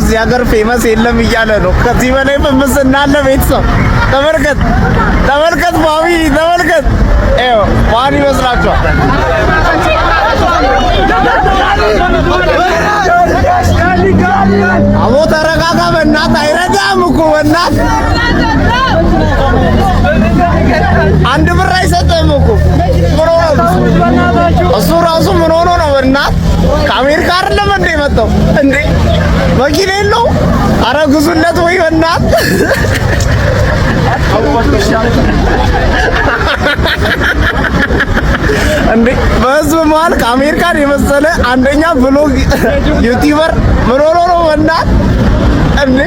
እዚህ ሀገር famous የለም እያለ ነው። ከዚህ በላይ famous እናለ ቤተሰብ ተመልከት፣ ተመልከት፣ family ተመልከት። ይኸው ማን ይመስላችኋል? አቦ ተረጋጋ፣ በእናትህ አይረዳም እኮ በእናትህ አንድ ብር አይሰጥም እኮ ምን ሆኖ ነው? እሱ ራሱ ምን ሆኖ ነው? በእናትህ ከአሜሪካ አይደለም እንዴ የመጣው እንዴ? መኪና የለው? ኧረ ግዙለት ወይ በእናትህ። እንዴ በህዝብ መሀል ከአሜሪካን የመሰለ አንደኛ vlog YouTuber ምን ሆኖ ነው በእናትህ እንዴ?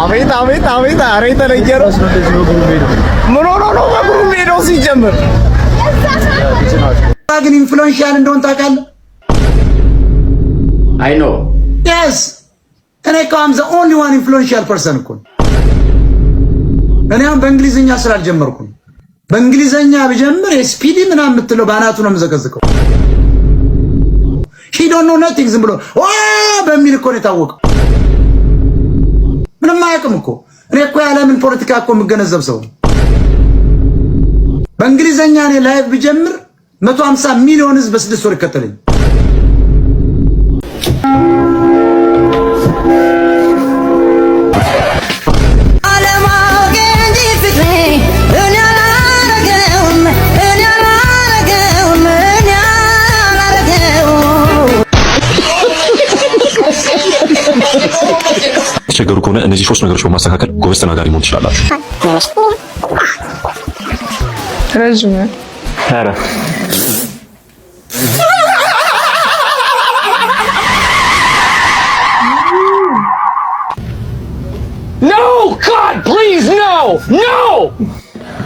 አቤት አቤት አቤት! ኧረ የተለየ ነው። ምን ሆኖ ነው በእግሩ ሄደው ሲጀምር? ግን influential እንደሆን ታውቃለህ? I know. Yes, እኔ እኮ I'm the only one influential person እኮ ነው። እኔ አሁን በእንግሊዝኛ ስላልጀመርኩ ነው። በእንግሊዝኛ ብጀምር ስፒዲ ምናምን የምትለው በአናቱ ነው የምዘቀዝቀው። He don't know nothing። ዝም ብሎ ዋ በሚል እኮ ነው የታወቀው። ምንም አያውቅም እኮ። እኔ እኮ የዓለምን ፖለቲካ እኮ የምገነዘብ ሰው ነው። በእንግሊዝኛ እኔ live ብጀምር 150 ሚሊዮን ህዝብ በ6 ወር ይከተለኝ። አለማወቅ እንጂ ፍቅሬ እኔ አላረገውም፣ እኔ አላረገውም፣ እኔ አላረገውም። የተቸገሩ ከሆነ እነዚህ ሶስት ነገሮች በማስተካከል ጎበዝ ተናጋሪ መሆን ትችላላችሁ። ረዥም ነው። ኧረ No! God, please, no! No!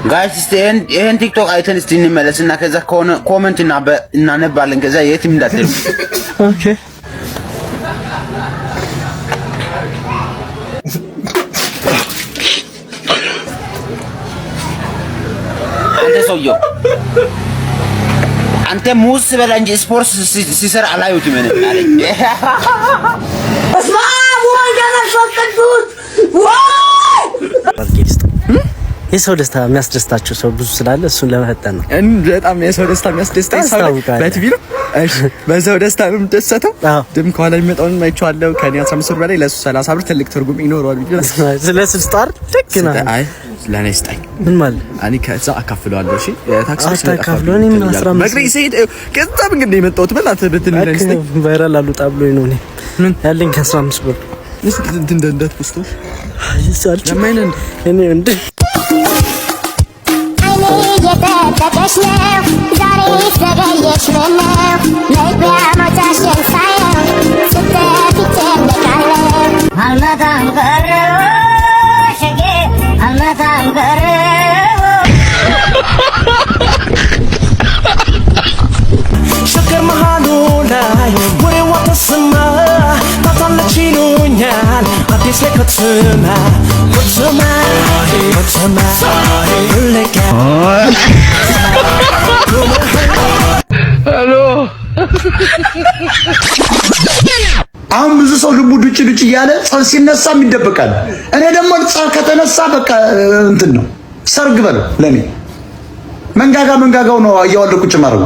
Guys፣ እስቲ ይሄን ቲክቶክ አይተን እስቲ እንመለስ እና ከዛ ከሆነ comment እናነባለን። ከዛ የትም እንዳትሄዱ። Okay. አንተ ሰውየው አንተ ሙዝ ስበላ እንጂ ስፖርት ሲሰራ አላየሁትም እኔ አለኝ። በስመ አብ ወወልድ ወመንፈስ ቅዱስ የሰው ደስታ የሚያስደስታቸው ሰው ብዙ ስላለ እሱን ለመፈጠን ነው። በጣም የሰው ደስታ የሚያስደስተኝ ሰው ነኝ። ታስታውቃለህ። በቲቪ ነው። እሺ፣ በሰው ደስታ ነው የምደሰተው። ድም ከኋላ የሚመጣውን አይቼዋለሁ። ከኔ 15 ብር በላይ ለሱ 30 ብር ትልቅ ትርጉም ይኖረዋል ብዬ ስለ ስልጣር ልክ ነህ። አይ ለእኔ ስጠኝ። ምን ማለት እኔ ከዛ አካፍለዋለሁ። እሺ ታክሲ አታካፍለው። እኔ ምን 15 በእግሬ ስሄድ ከዛ መንገድ ነው የመጣሁት። በእናትህ ብትን ለእኔ ስጠኝ። Viral አልወጣ ብሎኝ ነው። እኔ ምን ያለኝ ከ15 ብር እንትን እንዳትፖስተው እኔ እንደ አይኔ እየጠበቀሽ ነው ዛሬ ዘገየሽ ምነው መግቢያ መውጫሽን ሳየው ስትጠፊ እጨነቃለሁ። አልመጣም ቀረሁ ሸጌ አልመጣም ቀረሁ። ሸገር መሃሉ ላይ ወሬዋ ተሰማ ታታለች ይሉኛል አዲስ ላይ ከተማ ከተማ ከተማ ፍለጋ። Hello. አሁን ብዙ ሰው ልቡ ዱጭ ዱጭ እያለ ጸብ ሲነሳም ይደበቃል። እኔ ደግሞ ጸብ ከተነሳ በቃ እንትን ነው ሰርግ በለው ለኔ መንጋጋ መንጋጋው ነው እያዋለቁ ቁጭ ማድረጉ።